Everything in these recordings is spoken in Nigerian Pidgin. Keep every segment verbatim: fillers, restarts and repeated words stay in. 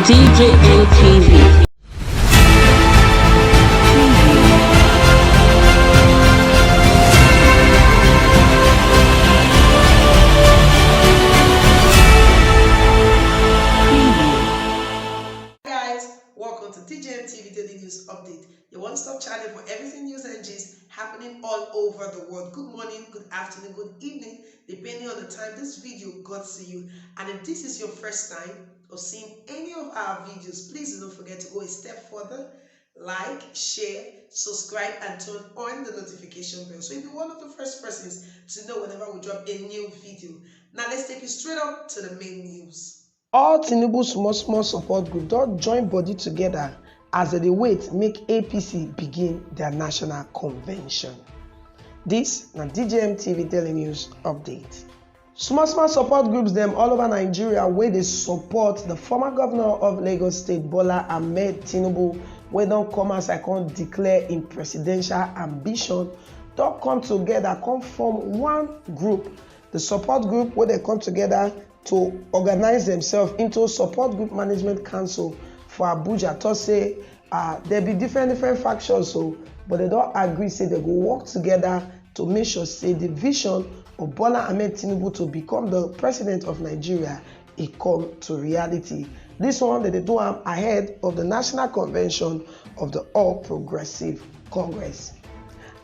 D J M T V. Guys, welcome to D J M T V Daily News Update, your one-stop channel for everything news and gist happening all over the world. Good morning, good afternoon, good evening, depending on the time this video got to you. And if this is your first time of seeing any of our videos, please do not forget to go a step further, like, share, subscribe, and turn on the notification bell so you'll be one of the first persons to know whenever we drop a new video. Now let's take you straight up to the main news. All Tinubu small small support group don join body together as dem dey wait make A P C begin their national convention. This na D J M T V Daily News Update. Small small support groups dem all over Nigeria wey dey support the former governor of Lagos State, Bola Ahmed Tinubu, wey don come outside come declare im presidential ambition, don come together come form one group. The support group wey dem come together to organize themselves into support group management council for Abuja talk say uh, there be different different factions so, but they don agree say they go work together to make sure say the vision of Bola Ahmed Tinubu to become the president of Nigeria e come to reality. This one dem dey do am ahead of the national convention of the All Progressive Congress.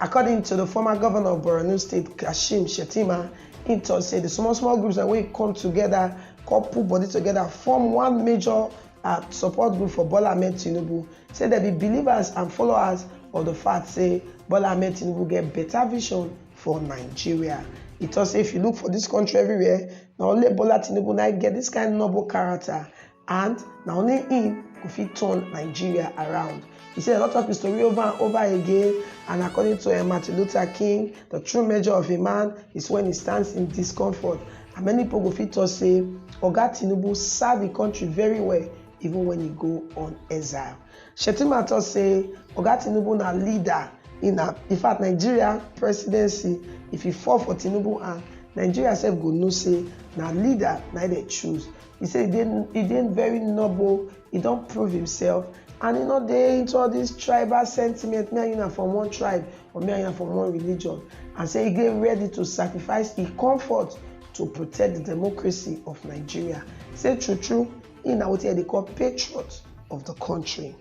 According to the former governor of Borno State, Kashim Shettima, he talk say the small small groups that wey come together, come put body together, form one major uh, support group for Bola Ahmed Tinubu. Say they be believers and followers of the fact say Bola Ahmed Tinubu get better vision for Nigeria. He talk say if you look for this country everywhere, na only Bola Tinubu na get this kind noble character, and na only him go fit turn Nigeria around. He say a lot of history over and over again, and according to uh, Martin Luther King, the true measure of a man is when he stands in discomfort. And many people go fit talk say Oga Tinubu serve the country very well even when he go on exile. Shettima talk say Oga Tinubu na leader. In, a, in fact, Nigeria presidency, if e fall for Tinubu hand, Nigeria sef go know say na leader na dey choose. He say e dey e dey very noble, he don prove himself, and he no dey into all this tribal sentiment, me and you na from one tribe or me and you na from one religion, and say he dey ready to sacrifice his comfort to protect the democracy of Nigeria. Say true true, he na wetin dem dey call patriot of the country.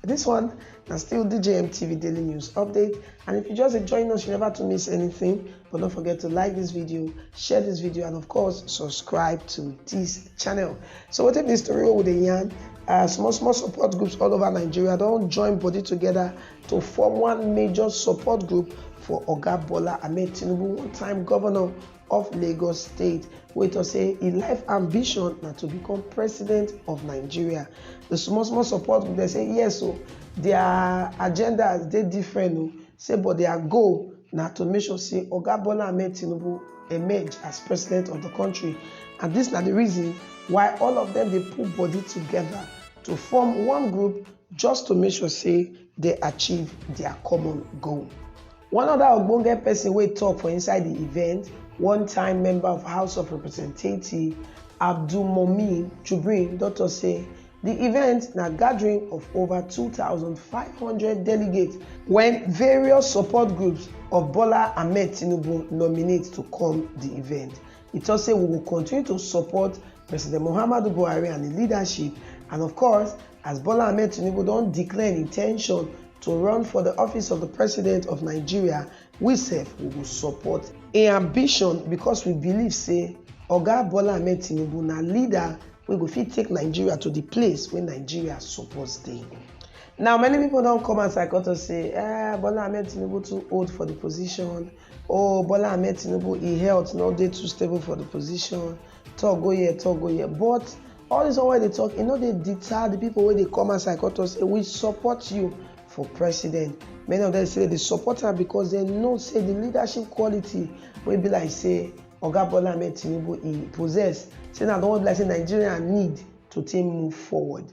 This one na still D J M T V Daily News Update. And if you just join us, you never to miss anything. But don't forget to like this video, share this video, and of course, subscribe to this channel. So what if the story wey we dey yarn? Uh, small small support groups all over Nigeria don join body together to form one major support group for Oga Bola Ahmed Tinubu, one-time governor of Lagos State, wey talk say im life ambition na to become president of Nigeria. The small small support group dem say yes o, their agendas dey different o, say but their goal na to make sure say Oga Bola Ahmed Tinubu emerge as president of the country, and this na the reason why all of them dey put body together to form one group just to make sure say they achieve their common goal. One other ogbonge person wey talk for inside the event, one-time member of House of Representatives, Abdulmomin Jibrin, don talk say the event na gathering of over two thousand five hundred delegates when various support groups of Bola Ahmed Tinubu nominate to come the event. He talk say we will continue to support President Muhammadu Buhari and the leadership, and of course, as Bola Ahmed Tinubu don declare im intention to run for the office of the president of Nigeria, we sef we go support im ambition because we believe say Oga Bola Ahmed Tinubu na leader wey go fit take Nigeria to the place wey Nigeria suppose dey. Now many people don come outside come talk say, eh, Bola Ahmed Tinubu too old for the position. Oh, Bola Ahmed Tinubu, im health no dey too stable for the position. Talk go here, talk go here. But all this one wey dey talk, e no dey deter the people wey dey come outside come talk say we support you for president. Many of them say they support am because they know say the leadership quality wey be like say Oga Bola Ahmed Tinubu e possess, say na the one be like say Nigeria need to take move forward.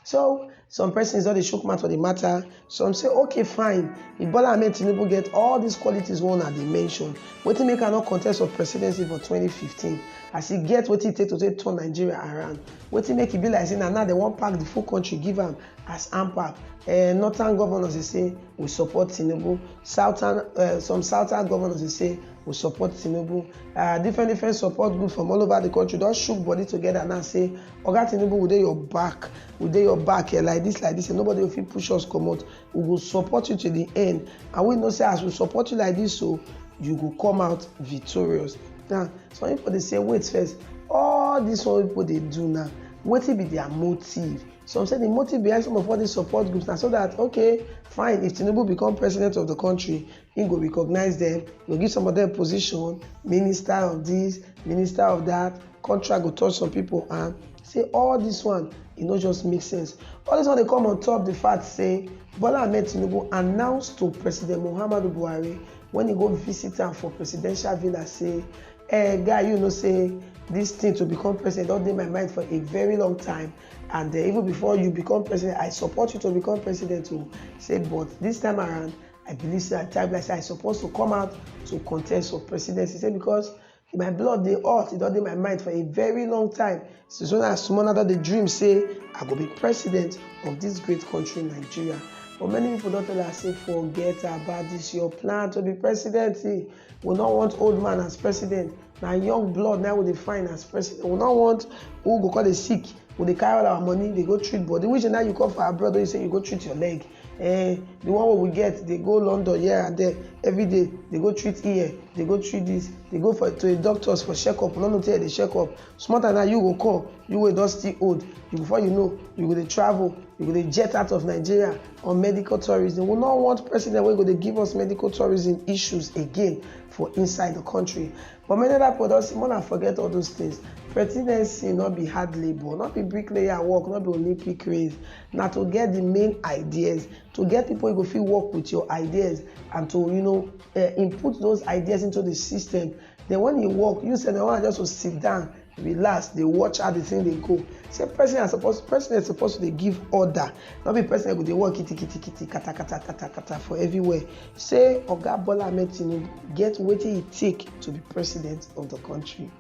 So some persons don dey chook mouth for the matter. Some say, okay, fine. If Bola Ahmed Tinubu get all these qualities wey una dey mention, wetin make am no contest for presidency for twenty fifteen? As e get wetin e take to take turn Nigeria around, wetin make e be like say na now dem wan pack the full country give am as ampa? Eh, northern governors dey say we support Tinubu. Southern, uh, some southern governors dey say we support Tinubu. Uh, different different support group from all over the country don shook body together now say, Oga Tinubu, we dey your back, we dey your back here, like this, like this, and nobody go fit push us comot. We go support you to the end, and we know say as we support you like this, so you go come out victorious. Now, some people dey say, wait first, all this one people dey do now, wetin be their motive? Some say the motive behind some of all these support groups na so that, okay, fine, if Tinubu become president of the country, he go recognize them, go give some of them position, minister of this, minister of that, contract go touch some people hand. Say all this one, e no just make sense. All this one dey come on top the fact say Bola Ahmed Tinubu announced to President Muhammadu Buhari when he go visit am for presidential villa say, eh, guy, you know say this thing to become president don dey my mind for a very long time, and uh, even before you become president, I support you to become president o. Say, but this time around, I believe say I time like say I suppose to come out to contest for presidency. Say because my blood dey hot, e don dey my mind for a very long time. Since when I small, I don dey dream say I go be president of this great country, Nigeria. But many people don tell us say, forget about this your plan to be president. Eh. We no want old man as president. Na young blood now we dey find as president. We no want who go call the sick. We dey carry all our money, dey go treat body. Which now you come for abroad, you say you go treat your leg. Eh, the one wey we get, they go London here and there every day. They go treat ear, they go treat this, they go for to the doctors for checkup. No, no, tell the checkup. Small time now you go call, you wey don still old. You before you know, you go dey travel, you go dey jet out of Nigeria on medical tourism. We no want president wey go dey give us medical tourism issues again for inside the country. But many other people don say, una forget all those things. Presidency no be hard labour, no be bricklayer work, no be Olympic race. Na to get the main ideas, to get people wey go fit work with your ideas, and to, you know, uh, input those ideas into the system. Then when you work, you say, na one just to sit down, relax, dey watch how the thing dey go. Say president suppose president suppose to dey give order, no be president go dey work kiti kiti kiti, kata kata kata kata for everywhere. Say Oga Bola Ahmed Tinubu get wetin e take to be president of the country.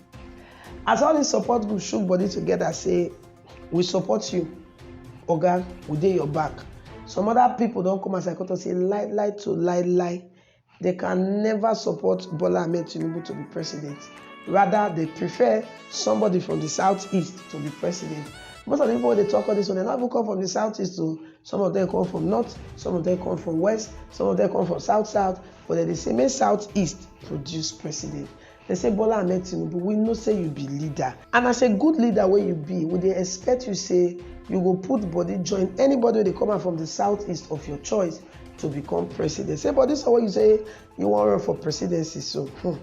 As all these support groups shook body together say, we support you, Oga, we dey your back. Some other people don come as I come talk say, lie lie to lie lie, they can never support Bola Ahmed Tinubu to be president. Rather, they prefer somebody from the southeast to be president. Most of the people wey dey talk all this one, they no even come from the southeast o. Some of them come from north, some of them come from west, some of them come from south south. But dem dey say make southeast produce president. They say, Bola Ahmed Tinubu, we know say you be leader. And as a good leader wey you be, we dey expect you say you go put body join anybody wey dey come out from the southeast of your choice to become president. Say, but this one wey you say you wan run for presidency, so, hmm,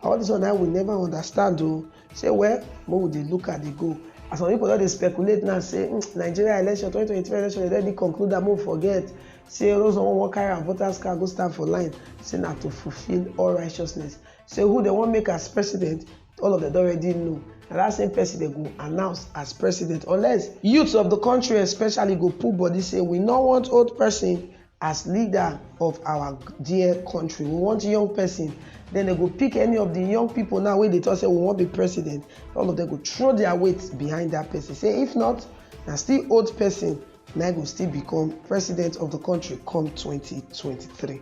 all this one I will never understand o. Say, well, make we dey look at the goal. As some people don dey speculate now say, hmm, Nigeria election, twenty twenty-three election, they already conclude am, make we forget. Say those one wan carry our voters card go stand for line. Say na to fulfill all righteousness. Say who they wan make as president, all of them don already know. Na that same person they go announce as president, unless youths of the country especially go put body say, we no want old person as leader of our dear country. We want young person. Then they go pick any of the young people now wey dey talk say we wan be president. All of them go throw their weight behind that person. Say if not, na still old person na go still become president of the country come twenty twenty-three.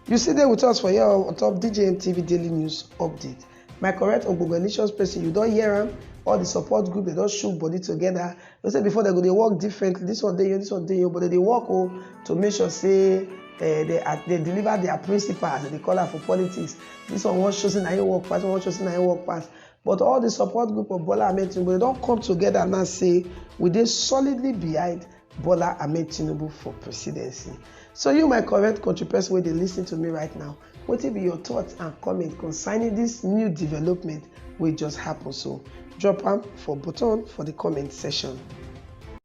You still dey with us for here on top D J M T V Daily News Update. My correct ogbongelicious person, you don hear am. All the support group, they don shook body together. They say before they go dey work differently. This one dey here, this one dey here, but they dey work o, to make sure say, eh, they are, they deliver their principles, they call am for politics. This one wan show say na him work pass, one wan show say na him work pass. But all the support group of Bola Ahmed Tinubu, they don come together now say we dey solidly behind Bola Ahmed Tinubu for presidency. So you, my correct country person wey dey listen to me right now, wetin be your thoughts and comment concerning this new development wey just happen so? Drop am for button for the comment section.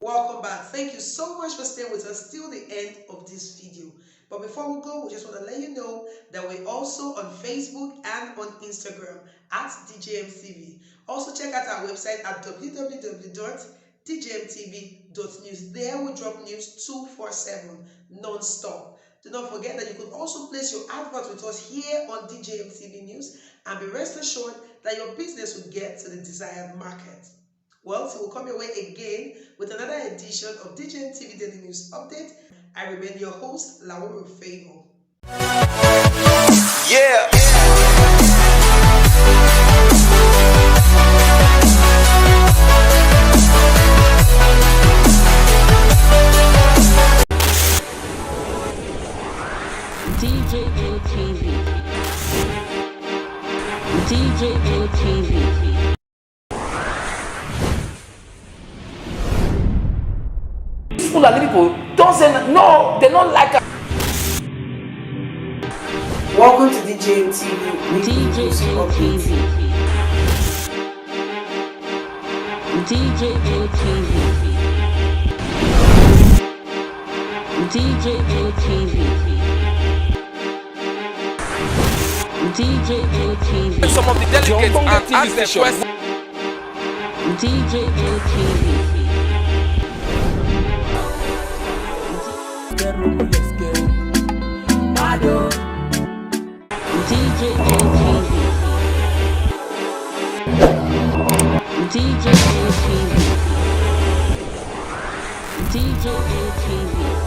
Welcome back. Thank you so much for staying with us till the end of this video. But before we go, we just want to let you know that we're also on Facebook and on Instagram at D J M T V. Also check out our website at W W W dot D J M T V dot news. There we drop news two four seven non-stop. Do not forget that you could also place your advert with us here on D J M T V News, and be rest assured that your business will get to the desired market. Well, so we'll come your way again with another edition of D J M T V Daily News Update. I remain your host, Laura Favor. Yeah. D J M T V. D J M T V. These Fulani people don't say no, they don't like us. Welcome to D J M T V Weekly News Update. D J M T V. D J M T V. D J M T V. Some of the delegates and ask them questions. D J M T V. D J M T V. D J M T V. D J M T V.